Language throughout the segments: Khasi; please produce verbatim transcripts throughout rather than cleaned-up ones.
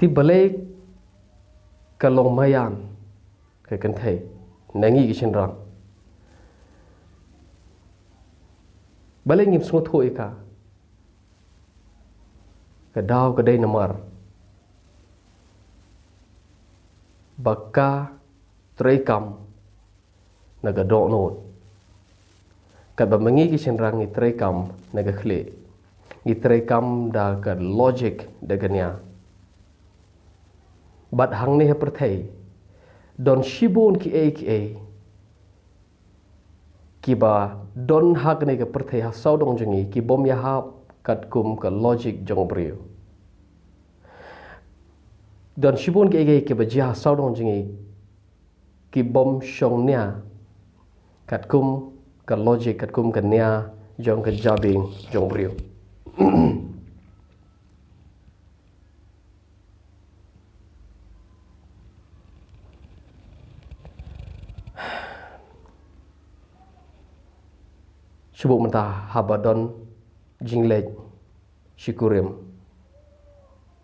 Te balei ka long maïan ka kynthei na ngi ki shynrang? Balei ngim sngewthuh ïa ka? Ka daw ka dei namar ba ka treikam na ka dohnud. Katba ma ngi ki shynrang ngi treikam na ka khlieh, ngi treikam da ka logic, da ka nia. Bad hangne ha pyrthei don shibun kiei kiei kiba don ha kane ka pyrthei ha sawdong jong ngi ki bym ïahap katkum ka logic jong u briew. Don shibun kiei kiei kiba jia ha sawdong jong ngi ki bym shong nia katkum ka logic, katkum ka nia jong ka jabieng jong u briew. Shu buh mynta haba don jingleit shi kurim,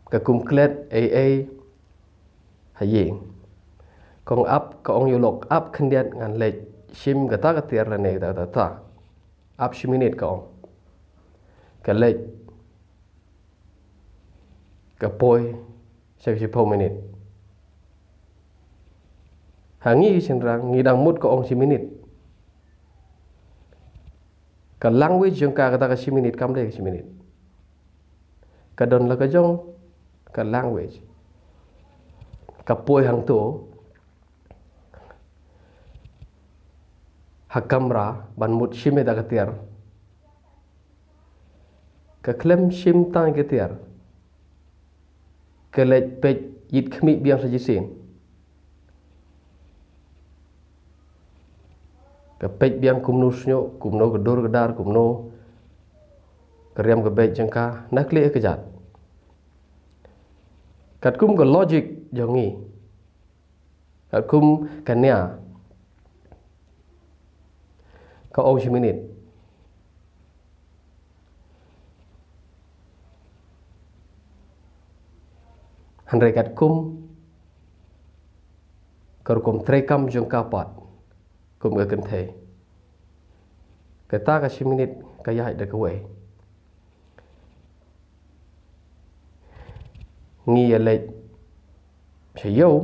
ka kum klet ei ei ha ïing. Kong ap, ka ong ïa u lok, ap khyndiat ngan leit shim kata ka tiar lane kata kata. Ap shi minit, ka ong. Ka leit, ka poi sha ka shiphew minit. Ha ngi ki shynrang ngi dang mut ka ong shi minit. Ka language jong ka kata ka shi minit kam dei ka shi minit. Ka don la ka jong ka language. Ka poi hangto ha kamra ban mut shim ïa ka tiar. Ka khlem shim tang ka tiar, ka leit peit ïit khmih biang sha shisien. Ka peit biang kumno shnioh, kumno ka dur ka dar, kumno ka riam ka beit jong ka, na khlieh ka jat. Katkum ka logic jong ngi, katkum ka nia, ka ong shi minit. Hynrei katkum ka rukom treikam jong ka pat kum ka kynthei, kata ka shi minit ka ïaid da kawei. Ngi ïa leit sha ïew,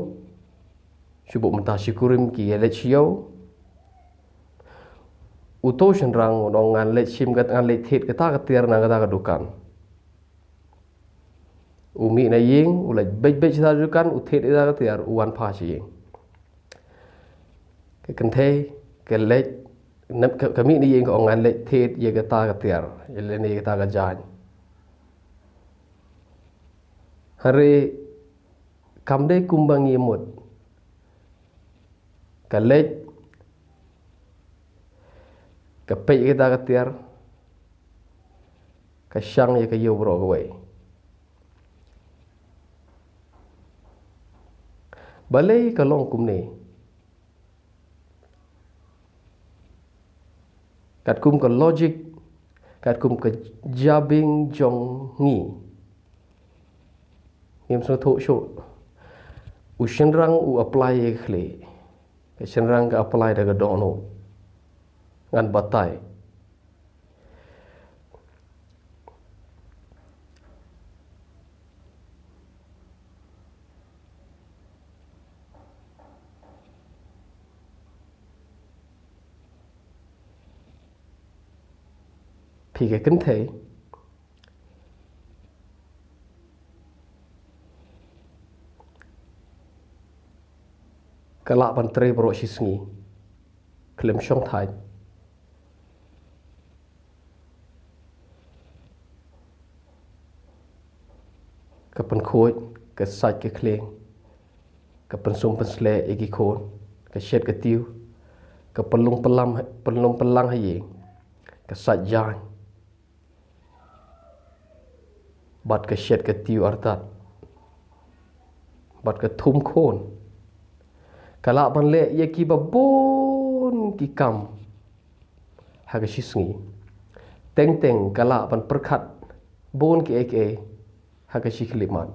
shu buh mynta shi kurim ki ïa leit sha ïew. Uto u shynrang u ong ngan leit shim kat, ngan leit thied kata ka tiar na kata ka dukan. U mih na ïing, u leit beit beit sha dukan, u thied ïa ka tiar, u wan phai sha ïing. Ka kynthei ka leit, ka, ka mih na ïing, ka ong ngan leit thied ïa kata ka tiar, ïa lane ïa kata ka jaiñ. Hynrei kam dei kumba ngi mut. Ka leit, ka peit ïa kata ka tiar, ka shang ïa ka ïew baroh kawei. Balei ka long kumne? Katkum ka logic, katkum ka jabieng jong ngi, ngim sngewthuh shuh. U shynrang u apply ïa ka khlieh, ka shynrang ka apply da ka dohnud. Ngan batai. Phi ka kynthei, ka lah ban trei baroh shi sngi khlem shong thait. Ka pynkhuid, ka sait ka khlieng, ka pynsum pynsleh ïa ki khun, ka shet ka tiew, ka pynlong pynlam, pynlong pynlang ha ïing, ka sait jaiñ, bad ka shet ka tiew artat, bad ka thum khun. Ka lah ban leh ïa kiba bun ki kam ha ka shi sngi. Teng teng ka lah ban pyrkhat bun kiei kiei ha ka shi khyllipmat.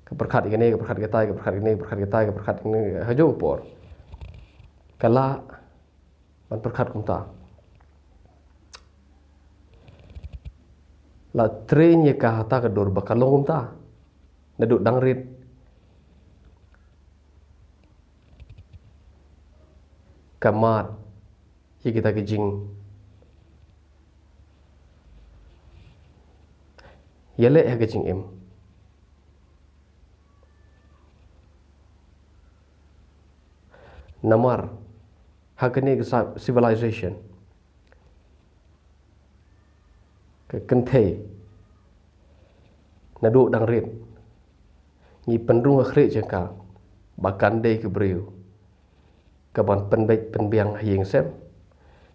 Ka pyrkhat ïa kane, ka pyrkhat ïa katai, ka pyrkhat ïa kane, ka pyrkhat ïa katai, ka pyrkhat ïa kane, ha kajuh ka por. Ka lah ban pyrkhat kumta. La train ïa ka ha ta ka dur ba kan long kumta. Naduh dang rit ka mad ïa kita ki jing ïaleh ha ka jingim. Namar ha kane ka sa-, civilization, ka kynthei naduh dang rit ngi pynrung ha khlieh jong ka ba kan dei ka briew ka ban pynbeit pynbiang ha ïing sem,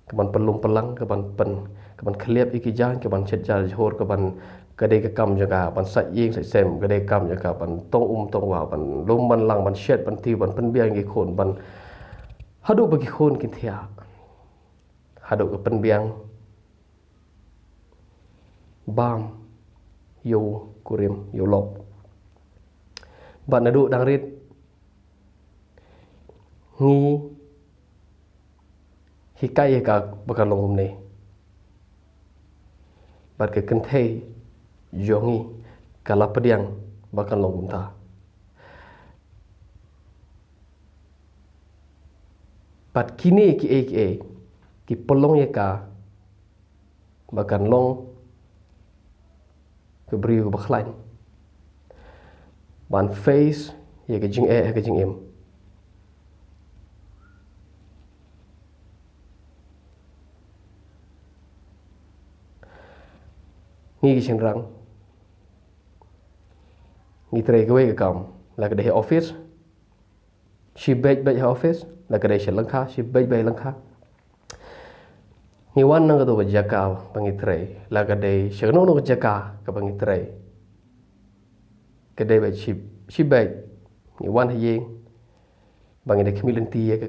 ka ban pynlum pynlang, ka ban pyn, ka ban khlieh ïa ki jaiñ, ka ban shet jar jhur, ka ban, ka dei ka kam jong ka ban sait ïing sait sem, ka dei ka kam jong ka ban tong um tong wah, ban lum ban lang, ban shet ban tiew, ban pynbiang ïa ki khun, ban haduh ba ki khun kin thiah, haduh ka pynbiang bam ïa u kurim ïa u lok. Bad naduh dang rit ngi hikai ïa ka ba kan long kumne. Bad ka kynthei jong ngi ka la pdiang ba kan long kumta. Bad kine kiei kiei ki pynlong ïa ka ba kan long ka briew kaba khlaiñ ban face ïa ka jingeh ha ka jingim. Ngi ki shynrang ngi trei kawei ka kam, la ka dei ha office, shibeit beit ha office, la ka dei sha lyngkha, shibeit beit lyngkha. Ngi wan na katu ka jaka ba ngi trei, la ka dei sha kano kano ka jaka kaba ngi trei, ka dei beit shi, shibeit ngi wan ha ïing ba ngi da khmih lynti ïa ka,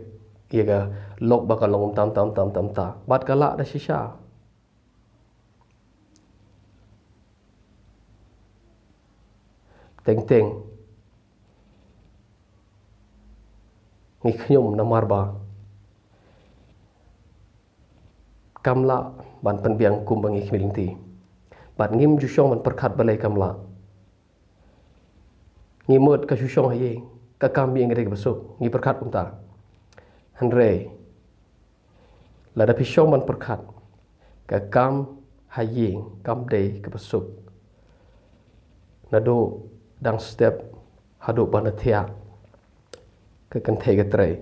ïa ka lok ba kan long kumta kumta kumta kumta. Bad ka lah da shisha. Teng teng ngi khñium namar ba kam lah ban pynbiang kumba ngi khmih lynti. Bad ngim ju shong ban pyrkhat balei kam lah. Ngi mut ka shu shong ha ïing, ka kam ïing ka dei kaba suk, ngi pyrkhat kumta. Hynrei lada phi shong ban pyrkhat, ka kam ha ïing kam dei kaba suk. Naduh dang step haduh ba na thiah, ka kynthei ka trei.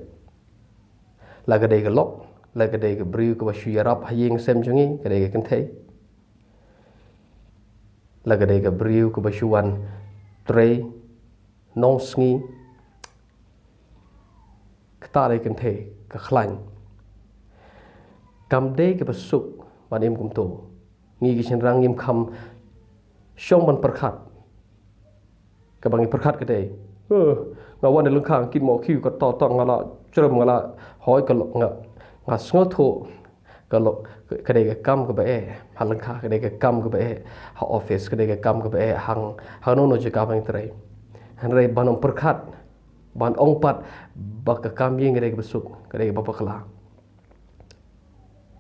La ka dei ka lok, la ka dei ka briew kaba shu ïarap ha ïing sem jong ngi, ka dei ka kynthei. La ka dei ka briew kaba shu wan trei nong sngi, kata dei kynthei ka khlaiñ. Kam dei kaba suk ban im kumto. Ngi ki shynrang ngim kham shong ban pyrkhat. Kaba ngi pyrkhat ka dei, "Eh, nga wan da lyngkha, nga kit mo khiew, ka to to nga la jrem, nga la hoi ka lok, nga, nga sngewthuh ka lok, ka dei ka kam kaba eh ha lyngkha, ka dei ka kam kaba eh ha office, ka dei ka kam kaba eh hang, hangno no jaka ba ngi trei." Hynrei ban ym pyrkhat, ban ong pat ba ka kam ïing ka dei kaba suk, ka dei kaba bakla.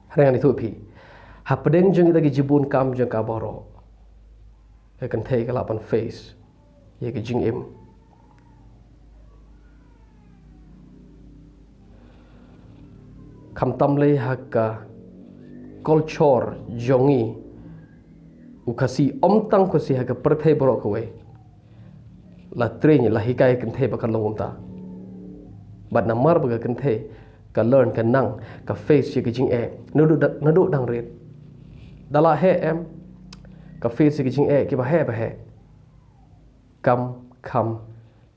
Hynrei ngan ïathuh phi, hapdeng jong kita ki jibun kam jong ka baroh, ka kynthei ka lah ban face ïa ka jingim. Khamtam lei ha ka culture jong ngi u Khasi, ym tang Khasi, ha ka pyrthei baroh kawei, la train, la hikai kynthei ba kan long kumta. Bad namar ba ka kynthei ka learn, ka nang, ka face ïa ka jingeh naduh da-, naduh dang rit. Da la heh em, ka face ïa ka jingeh kiba heh ba heh. Kam kham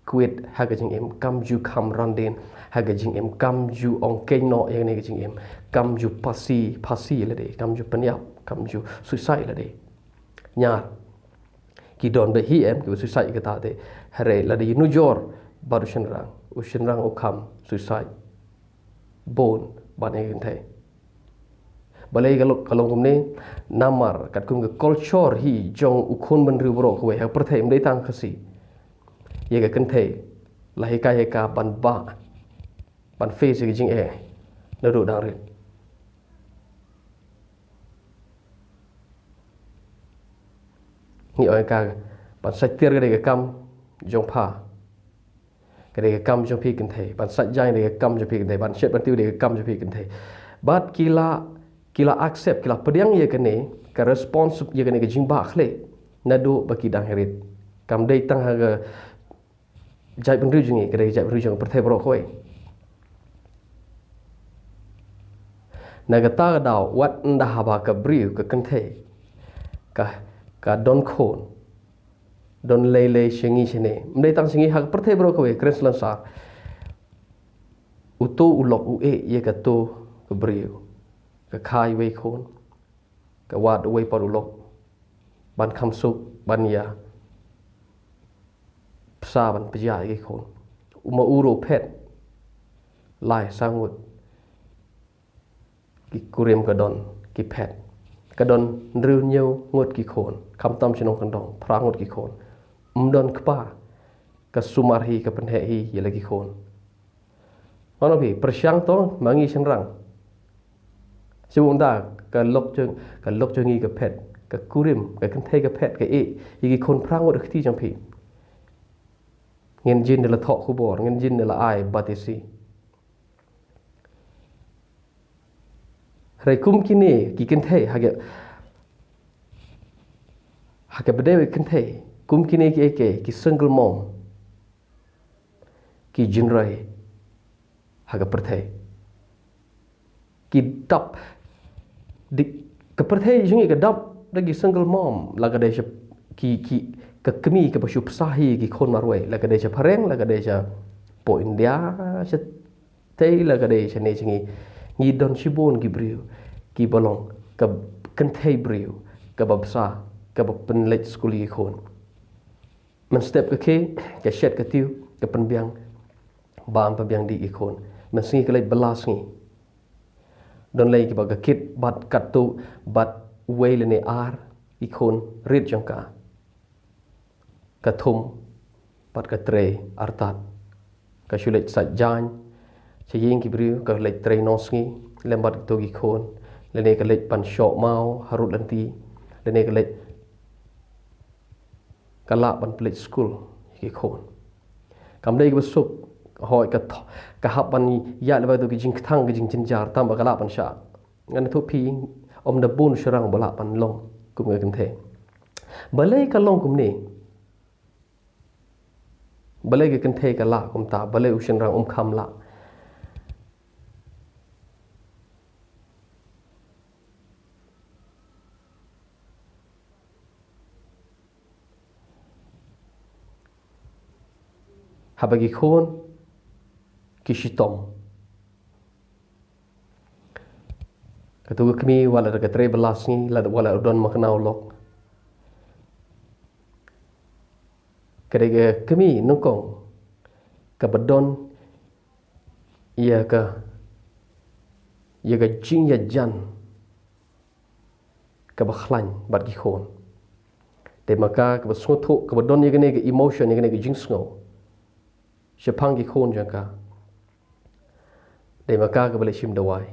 quit ha ka jingim, kam ju kham randin ha ka jingim, kam ju ong keiñ noh ïa kane ka jingim, kam ju phasi, phasi lade, kam ju pynïap, kam ju suicide lade. Ñiar, ki don beit hi em kiba suicide kata te, hynrei lada ïa nujor bad u shynrang, u shynrang u kham suicide bun ban ïa ka kynthei. Balei ka long, ka long kumne? Namar katkum ka culture hi jong u khun bynriew baroh kawei ha ka pyrthei, ym dei tang Khasi. ïa ka kynthei, la hikai hikai ban ba, ban face ïa ka jingeh naduh dang rit. Ngi ong ka, ban sait tiar ka dei ka kam jong pha, ka dei ka kam jong phi kynthei. Ban sait jaiñ ka dei ka kam jong phi kynthei. Ban shet ban tiew ka dei ka kam jong phi kynthei. Bad ki la, ki la accept, ki la pdiang ïa kane ka response, ïa kane ka jingbakla naduh ba ki dang rit. Kam dei tang ha ka jaitbynriew jong ngi, ka dei ka jaitbynriew jong ka pyrthei baroh kawei. Na kata ka daw, wat ynda haba ka briew, ka kynthei, ka, ka don khun, don lei lei sha ngi sha ne, ym dei tang sha ngi, ha ka pyrthei baroh kawei, kren slonsar. Uto u lok u ïeh ïa kato ka briew, ka kha iwei i khun, ka wad uwei pat u lok ban kham suk, ban ïa bsa, ban pjah ïa ki khun. U ma u ruh phet, lai saw ngut ki kurim ka don, ki phet. Ka don hynriew hynñiew ngut ki khun, khamtam shnong kyndong, phra ngut ki khun. Ym don kpa, ka sumar hi, ka pynheh hi ïa la ki khun. Mano phi, pyrshang to ma ngi shynrang. Shu ong da, ka lok jong, ka lok jong ngi ka phet, ka kurim, ka kynthei ka phet, ka ïeh ïa ki khun phra ngut ha kti jong phi. Ngin jin da la thoh khubor, ngin jin da la ai batesi. Hynrei kum kine ki kynthei, ha ka, ha ka bynta ki kynthei, kum kine ki, ki, ki single mom, ki jynrei ha ka pyrthei. Ki dap, di, ka pyrthei jong ngi ka dap da ki single mom, la ka dei sha ki, ki, ka kmie kaba shu bsa hi ki khun marwei, la ka dei sha phareng, la ka dei sha po India, sha tei, la ka dei sha ne sha ngi. Ngi don shibun ki briew kiba long ka kynthei briew kaba bsa, kaba pynleit skul ïa ki khun. Mynstep ka khie, ka shet ka tiew, ka pynbiang bam, pynbiang dih ïa ki khun. Mynsngi ka leit bylla sngi. Don lei kiba ka kit bad katto, bad wei lane ar i khun rit jong ka. Ka thum bad ka trei artat. Ka shu leit sait jaiñ sha ïing ki briew, ka leit trei nongshong lem bad kito ki khun, lane ka leit ban shoh maw harud lynti, lane ka leit, ka lah ban pynleit skul ïa ki khun. Kam dei kaba suk, hooid ka tho-, ka hap ban ïaid lyngba kito ki jingkthang, ki jingjynjar, tang ba ka lah ban shah. Ngan ïathuh phi, ym da bun u shynrang ba lah ban long kum ka kynthei. Balei ka long kumne? Balei ka kynthei ka lah kumta, balei u shynrang um kham lah? Haba ki khun ki shitom, kato ka kmie wat la ka trei bylla sngi, wat la u don makna u lok, ka dei ka kmie nyngkong kaba don ïa ka, ïa ka jingïajan kaba khlaiñ bad ki khun. Dei ma ka kaba sngewthuh, kaba don ïa kane ka emotion, ïa kane ka jingsngew shaphang ki khun jong ka. Dei ma ka kaba leit shim dawai.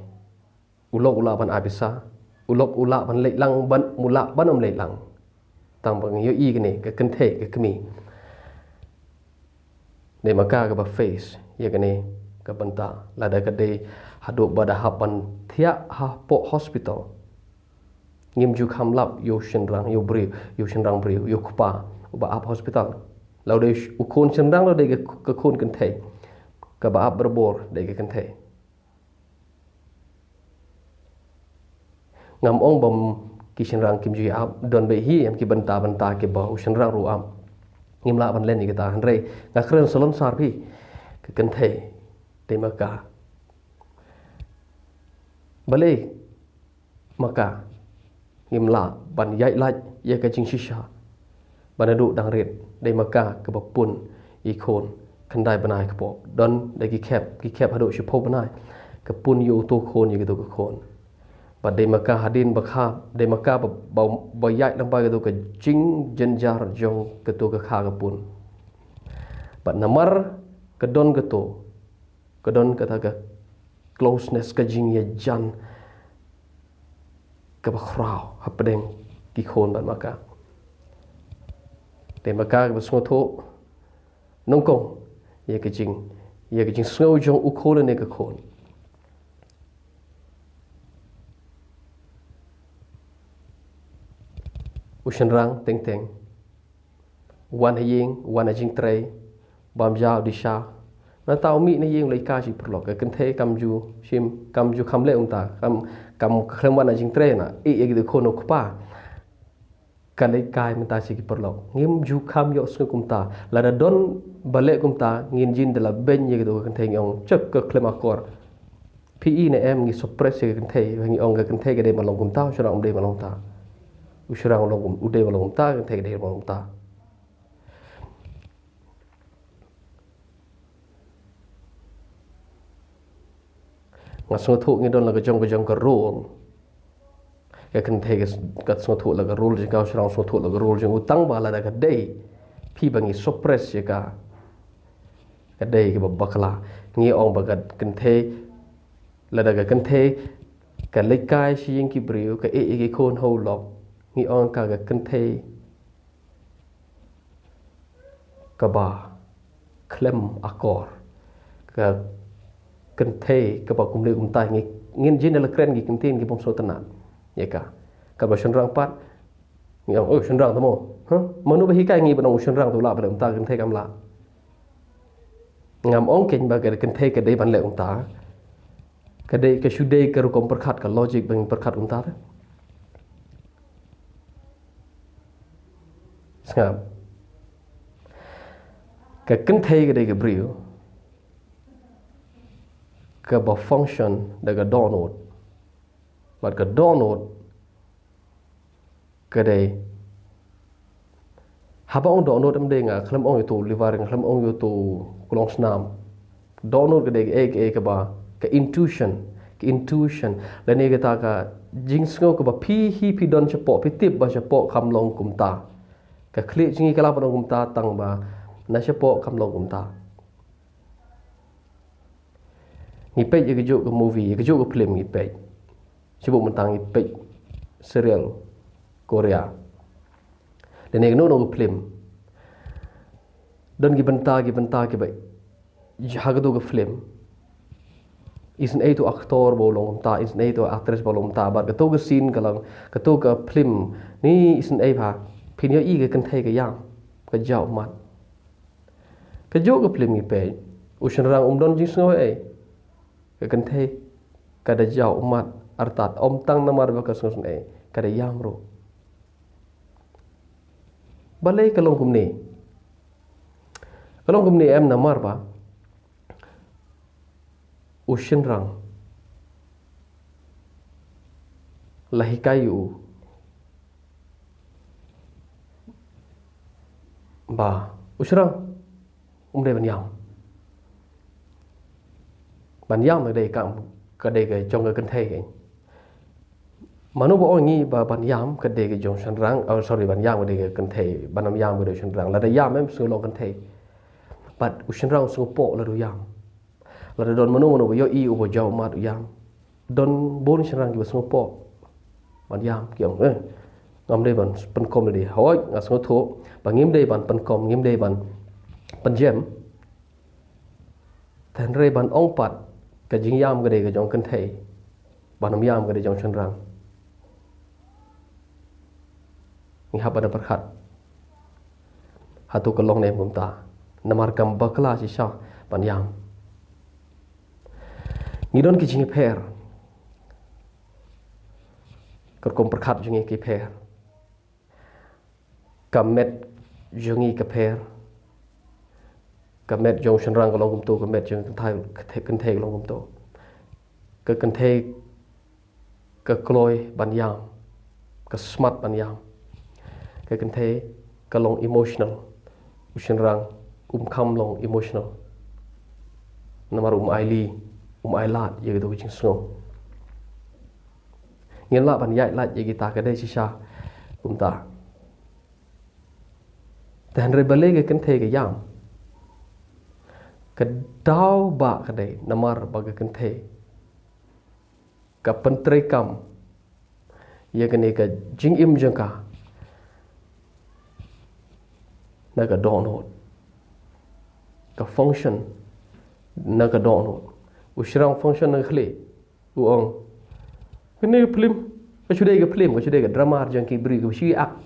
U lok u lah ban ai pisa, u lok u lah ban leit lang, ban, u lah ban ym leit lang. Tang ba ngi ïohi kane ka kynthei, ka kmie. Dei ma ka kaba face ïa kane ka bynta, lada ka dei haduh ba da hap ban thiah hapoh hospital. Ngim ju kham lap ïa u shynrang, ïa u briew, ïa u shynrang briew, ïa u kpa uba ap hospital. La u dei u khun shynrang, la u dei ka, ka khun kynthei, kaba ap barabor dei ka kynthei. Ngam ong ba ki shynrang kim ju ïa ap, don beit hi em ki bynta bynta kiba u shynrang ruh u ap. Ngim lah ban len ïa kita, hynrei nga kren salonsar phi, ka kynthei, dei ma ka. Balei ma ka ngim lah ban ïaid lait ïa ka jingshisha? Ba naduh dang rit, dei ma ka kaba pun ïa ki khun khyndai bnai kpoh. Don da ki khep, ki khep haduh shiphew bnai, ka pun ïa uto u khun, ïa kito ki khun. Bad dei ma ka hadien ba kha, dei ma ka ba, ba, ba ïaid lyngba kito ki jingjynjar jong kito ki kha ki pun. Namar ka don kato, ka don kata ka closeness, ka jingïajan kaba khraw hapdeng ki khun bad ma ka. Te ma ka kaba sngewthuh nyngkong ïa ka jing, ïa ka jingsngew jong u khun ne ka khun. U shynrang teng teng wan ha ïing, wan ha jingtrei, bam ja u dih sha. Nangta u mih na ïing u leit kai sha ki paralok. Ka kynthei kam ju shim, kam ju kham leh kumta, kam, kam khlem wan ha jingtrei, na ïeh ïa ki khun u kpa. Ka leit kai mynta sha ki paralok. Ngim ju kham ïohsngew kumta. Lada don ba leh kumta, ngin jin da la beiñ ïa kito ka kynthei, ngi ong, chak, ka khlem akor. Phi i ne em, ngi suppress ïa ka kynthei, ngi ong ka kynthei ka dei ban long kumta, u shynrang um dei ban long kumta. U shynrang u long kum, u dei ban long kumta, ka kynthei ka dei ban long kumta. Nga sngewthuh ngi don la ka jong ka jong ka role. Ka kynthei ka s-, ka sngewthuh la ka role jong ka, u shynrang u sngewthuh la ka role jong u, tang ba lada ka dei, phi, ba ngi suppress ïa ka, ka dei kaba bakla. Ngi ong ba ka kynthei, lada ka kynthei ka leit kai sha ïing ki briew, ka ïeh ïa ki khun ha u lok, ngi ong ka, ka kynthei kaba khlem akor, ka kynthei kaba kumne kumtai. Ngi, ngin jin da la kren ki kyntien ki bym sngewtynnat ïa ka. Kaba shynrang pat, ngi ong, oh, shynrang te mo. Huh? Mano ba hikai ngi ban ong u shynrang te u lah ban leh kumta, ka kynthei kam lah. Ngam ong kein ba ka kynthei ka dei ban leh kumta. Ka dei, ka shu dei ka rukom pyrkhat, ka logic ba ngi pyrkhat kumta te. Sngap. Ka kynthei ka dei ka briew kaba function da ka dohnud. Bad ka dohnud ka dei, haba ong dohnud, em dei, nga khlem ong ïa uto u liver, nga khlem ong ïa uto u klongsnam. Dohnud ka dei kaei kaei kaba, ka intuition, ka intuition. Lane kata ka jingsngew kaba phi hi phi don shapoh, phi tip ba shapoh kam long kumta. Ka khlieh jong ngi ka lah ban long kumta, tang ba na shapoh kam long kumta. Ngi peit ïa kajuh ka movie, ïa kajuh ka film ngi peit. Shu buh mynta ngi peit serial Korea. Lane kano kano ka film. Don ki bynta, ki bynta kiba, ha kato ka film, isynei uto u actor ba u long kumta, isynei uto u actress ba u long kumta. Bad kato ka scene ka long, kato ka film, ngi isynei ba, phin ïohi ka kynthei ka ïam, ka jaw ummat. Kajuh ka film ngi peit, u shynrang um don jingsngew ei. Ka kynthei ka da jaw ummat artat, ym tang namar ba ka sngewsynei, ka da ïam ruh. Balei ka long kumne? Ka long kumne em namar ba u shynrang la hikai ïa u ba u shynrang um dei ban ïam. Ban ïam ka dei ka, ka dei ka jong ka kynthei kein. Mano ba ong ïa ngi ba ban ïam ka dei ka jong shynrang, oh sorry, ban ïam ka dei ka kynthei, ban ym ïam ka dei shynrang. Lada ïam em shu long kynthei. Bad u shynrang u sngewpoh lada u ïam. Lada don mano mano ba ïohi uba jaw ummat u ïam. Don bun shynrang kiba sngewpoh ban ïam, ki ong, eh, ngam dei ban pynkom lade. Hooid, nga sngewthuh ba ngim dei ban pynkom, ngim dei ban pynjem. Te hynrei ban ong pat ka jingïam ka dei ka jong kynthei, ban ym ïam ka dei jong shynrang. Ngi hap ban da pyrkhat. Hato ka long ne em kumta? Namar kam bakla shisha ban ïam. Ngi don ki jingpher. Ka rukom pyrkhat jong ngi ki pher. Ka met jong ngi ka pher. Ka met jong shynrang ka long kumto, ka met jong kynthei, kynthei, kynthei ka long kumto. Ka kynthei ka kloi ban ïam, ka smat ban ïam. Ka kynthei ka long emotional. U shynrang um kham long emotional. Namar um ailad, um ailad ïa kito ki jingsngew. Ngin lah ban ïaid lad ïa kita, ka dei shisha kumta. Te hynrei balei ka kynthei ka ïam? Ka daw ba ka dei namar ba ka kynthei ka pyntreikam ïa kane ka jingim jong ka na ka dohnud, ka function na ka dohnud. U shynrang function na ka khlieh, u ong, kane ka film, ka shu dei ka film, ka shu dei ka drama jong ki briew, ka shu act.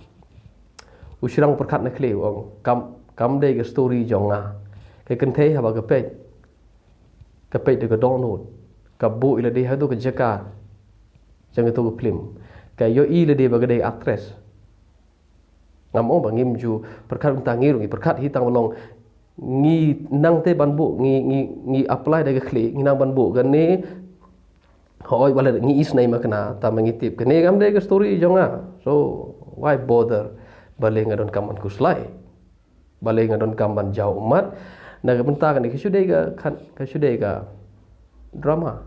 U shynrang pyrkhat na ka khlieh, u ong, kam, kam dei ka story jong nga. Ka kynthei haba ka peit, ka peit da ka dohnud, ka buh ïa lade ha kato ka jaka jong kato ka film, ka ïohi lade ba ka dei actress. Ngam ong ba ngim ju pyrkhat, mynta ngi ruh ngi pyrkhat hi, tang ba long ngi nang te ban buh, ngi, ngi, ngi apply da ka khlieh, ngi nang ban buh kane. Hooid, balei ngi isynei ma kane, tang ba ngi tip kane kam dei ka story jong nga. So why bother? Balei nga donkam ban khuslai? Balei nga donkam ban jaw ummat? Na ka bynta kane ka shu dei ka khan-, ka shu dei ka drama.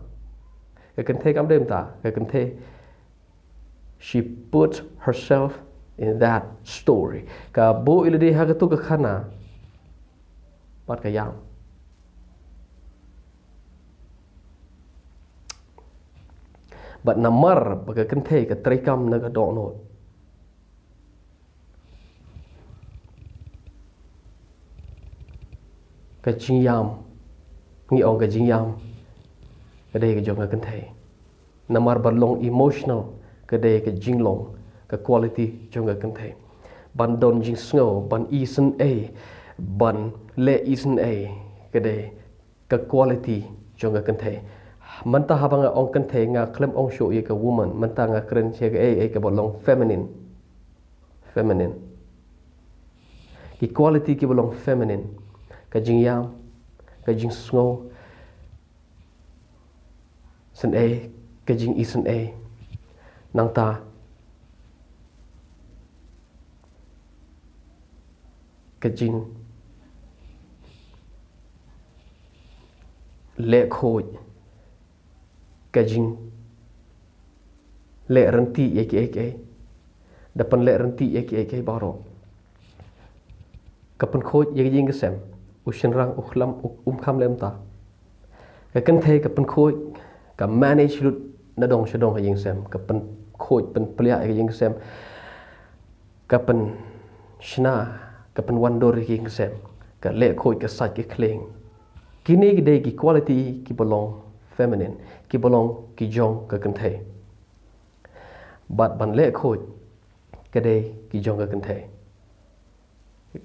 Ka kynthei kam dei mynta, ka kynthei, she put herself in that story. Ka buh ïa lade ha kato ka khana bad ka ïam. Bad namar ba ka kynthei ka treikam na ka dohnud, ka jingïam, ngi ong ka jingïam ka dei ka jong ka kynthei. Namar ban long emotional ka dei ka jinglong, ka quality jong ka kynthei. Ban don jingsngew, ban isynei, ban leh isynei, ka dei ka quality jong ka kynthei. Mynta haba nga ong kynthei, nga khlem ong shuh ïa ka woman, mynta nga kren sha kaei kaei kaba long feminine. Feminine. Ki quality kiba long feminine, ka jingïam, ka jingsngew, synei, ka jingisynei. Nangta ka jingleh khuid, ka jingleh ryntih ïa kiei kiei. Da pynleh ryntih ïa kiei kiei baroh. Ka pynkhuid ïa ka ïing ka sem. U shynrang u khlem, u, um kham leh mynta. Ka kynthei ka pynkhuid, ka manage lut na dong sha dong ha ïing sem, ka pynkhuid pynpliah ïa ka ïing ka sem, ka pynshna, ka pynwandur ïa ka ïing ka sem, ka leh khuid, ka sait ka khlieng. Kine ki dei ki quality kiba long feminine, kiba long ki jong ka kynthei. Bad ban leh khuid ka dei ki jong ka kynthei.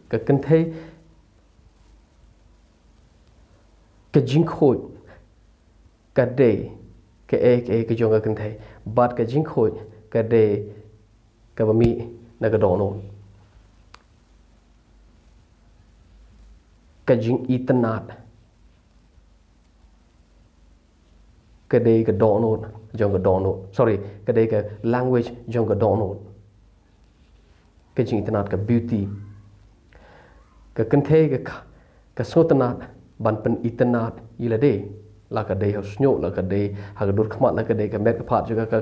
Ka kynthei, ka jingkhuid ka dei kaei kaei ka jong ka kynthei. Bad ka jingkhuid ka dei kaba mih na ka dohnud. Ka jingitynnad ka dei ka dohnud jong ka dohnud. Sorry, ka dei ka language jong ka dohnud. Ka jingitynnad, ka beauty. Ka kynthei ka, ka sngewtynnad ban pynitynnad ïa lade. La ka dei ha u shñiuh, la ka dei ha ka dur khmat, la ka dei ka met ka phad jong ka, ka,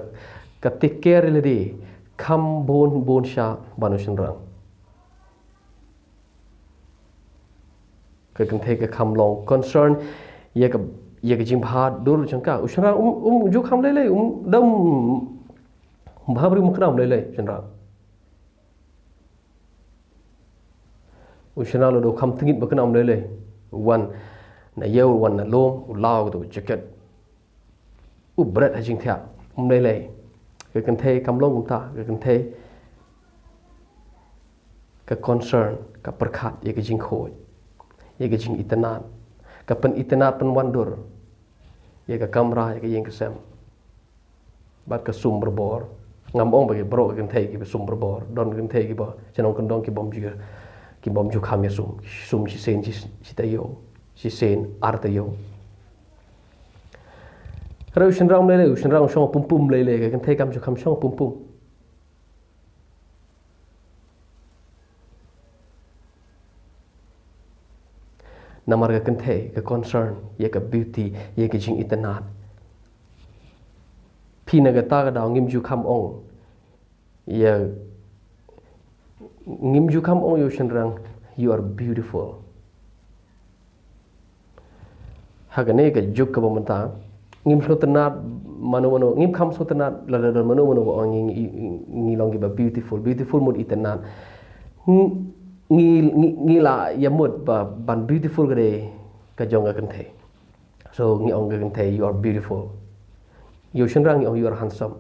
ka take care ïa lade kham bun bun shah ban u shynrang. Ka kynthei ka kham long concern ïa ka, ïa ka jingbha dur jong ka. U shynrang um, um ju kham lei lei, um, da um bha briew ma kane um lei lei, shynrang. U shynrang la dei u kham tngit ba kane um lei lei. Wan na ïew, wan na lum, u law kato ka jacket, u bret ha jingthiah, um lei lei. Ka kynthei kam long kumta, ka kynthei ka concern, ka pyrkhat ïa ka jingkhuid, ïa ka jingitynnad, ka pynitynnad pynwandur ïa ka kamra, ïa ka ïing ka sem. Bad ka sum borbor. Ngam ong ba ki baroh ki kynthei kiba sum borbor. Don ki kynthei kiba shnong kyndong ki bym ju, ki bym ju kham ïa sum. Sum shisien shi, shi taïew, shisien ar taïew. Hynrei u shynrang um lei lei, u shynrang u shong pum pum lei lei, ka kynthei kam ju kham shong pum pum. Namar ka kynthei ka concern ïa ka beauty, ïa ka jingitynnad. Phi na kata ka daw ngim ju kham ong ïa, ngim ju kham ong ïa u shynrang, "You are beautiful." Ha kane ka juk kaba mynta, ngim sngewtynnat mano mano, ngim kham sngewtynnat lada don mano mano ba ong ngi, ngi, ngi long kiba beautiful. Beautiful mut itynnat. Ngi, ngi, ngi, ngi la ïa mut ba ban beautiful ka dei ka jong ka kynthei. So ngi ong ka kynthei, "You are beautiful." Ïa u shynrang ngi ong, "You are handsome."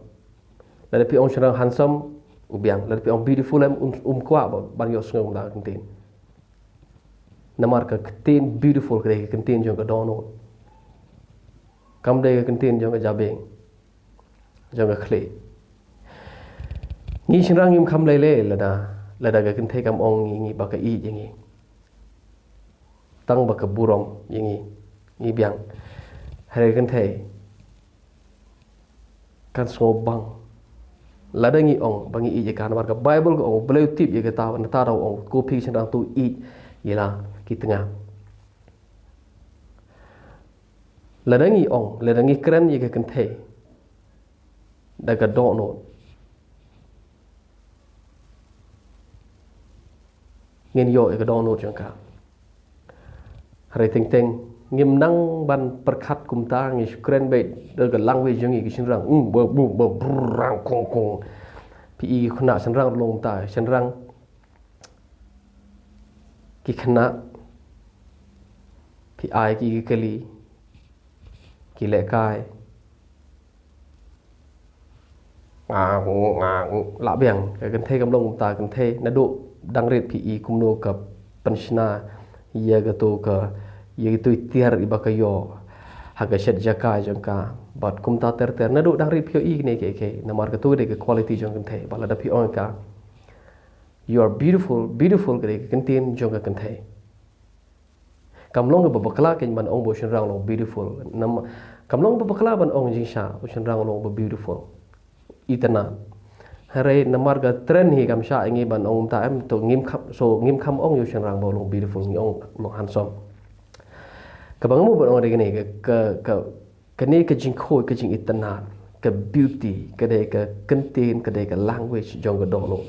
Lada phi ong shynrang handsome, u biang. Lada phi ong beautiful, em, um, um kwah ba ban ïohsngew da ka ktien. Namar ka ktien beautiful ka dei ka ktien jong ka dohnud. Kam dei ka ktien jong ka jabieng, jong ka khlieh. Ngi shynrang ngim kham lei lei lada, lada ka kynthei kam ong ïa ngi ba ka ïeit ïa ngi. Tang ba ka burom ïa ngi, ngi biang. Hynrei ka kynthei kan sngewbang lada ngi ong ba ngi ïeit ïa ka, namar ka Baibl ka ong, "U Blei u tip ïa kata, nangta u ong, ko phi ki shynrang, to ïeit ïa la ki tnga." Lada ngi ong, lada ngi kren ïa ka kynthei da ka dohnud, ngin ïoh ïa ka dohnud jong ka. Hynrei teng teng ngim nang ban pyrkhat kumta, ngi shu kren beit da ka language jong ngi ki shynrang. Mm, ba, bu, ba, brr, rang, kong, kong. Phi i ki khynnah shynrang ruh long kumta, shynrang ki khynnah, phi ai ki, ki kali, ki lehkai. Nga, nga, nga, lah biang. Ka kynthei kam long kumta, kynthei naduh dang rit phi i kumno ka pynshna ïa kato ka, ïa kato i tiar iba ka ïoh ha ka shet jaka jong ka. Bad kumta ter ter naduh dang rit phi ïohi kine kiei kiei. Namar kato ka dei ka quality jong ka kynthei. Bad lada phi ong ïa ka, "You are beautiful," beautiful ka dei ka ktien jong ka kynthei. Kam long kaba bakla kein ban ong ba u shynrang u long beautiful. Nam, kam long kaba bakla ban ong jingshisha u shynrang u long ba beautiful, itynnat. Hynrei namar ka trend hi kam shah ïa ngi ban ong kumta, em, to ngim kham, so ngim kham ong ïa u shynrang ba u long beautiful, ngi ong u long handsome. Kaba nga mut ban ong dei kane, ka, ka, ka, kane ka jingkhuid, ka jingitynnat, ka beauty ka dei ka ktien, ka dei ka language jong ka dohnud.